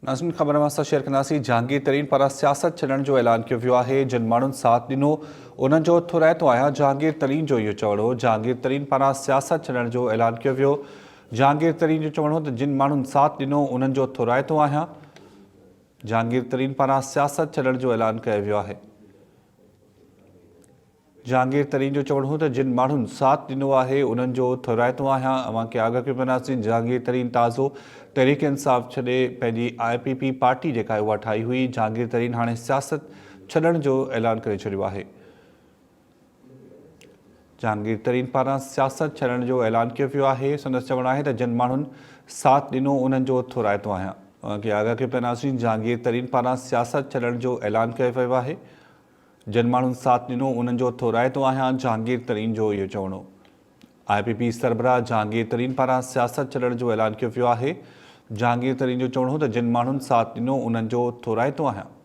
ناظرين خبر اوهان سان شيئر ڪنداسين جهانگير ترين پاران سياست ڇڏڻ جو اعلان ڪيو ويو آهي جن ماڻهن ساٿ ڏنو انهن جو ٿورائتو آهيان جهانگير ترين جو اهو چوڻ هو جهانگير ترين پاران سياست ڇڏڻ جو اعلان ڪيو ويو جهانگير ترين جو چوڻ هو ته جن ماڻهن ساٿ ڏنو انهن جو ٿورائتو آهيان جهانگير ترين پاران سياست ڇڏڻ جو اعلان ڪيو ويو آهي. جهانگير ترين جو چوڻ هو ته جن ماڻهن ساٿ ڏنو آهي انهن جو ٿورائتو آهيان، اوهان کي آگاهه ڪيو پينداسين، جهانگير ترين تازو تحريڪ انصاف ڇڏي پنهنجي آء پي پي پارٽي جيڪا آهي اها ٺاهي هئي، جهانگير ترين هاڻي سياست ڇڏڻ جو اعلان ڪري ڇڏيو آهي. جهانگير ترين پاران سياست ڇڏڻ جو اعلان ڪيو ويو آهي، سندس چوڻ آهي ته جن ماڻهن ساٿ ڏنو انهن جو ٿورائتو آهيان. اوهان کي آگاهه ڪيو پينداسين، جهانگير ترين پاران سياست ڇڏڻ جو اعلان ڪيو ويو آهي. جن ماڻهن ساٿ ڏنو انهن جو ٿورائتو آهيان، جهانگير ترين جو اهو چوڻ هو. آء پي پي سربراهه جهانگير ترين پاران سياست ڇڏڻ جو اعلان ڪيو ويو آهي. جهانگير ترين جو چوڻ هو ته جن ماڻهن ساٿ ڏنو انهن جو ٿورائتو آهيان.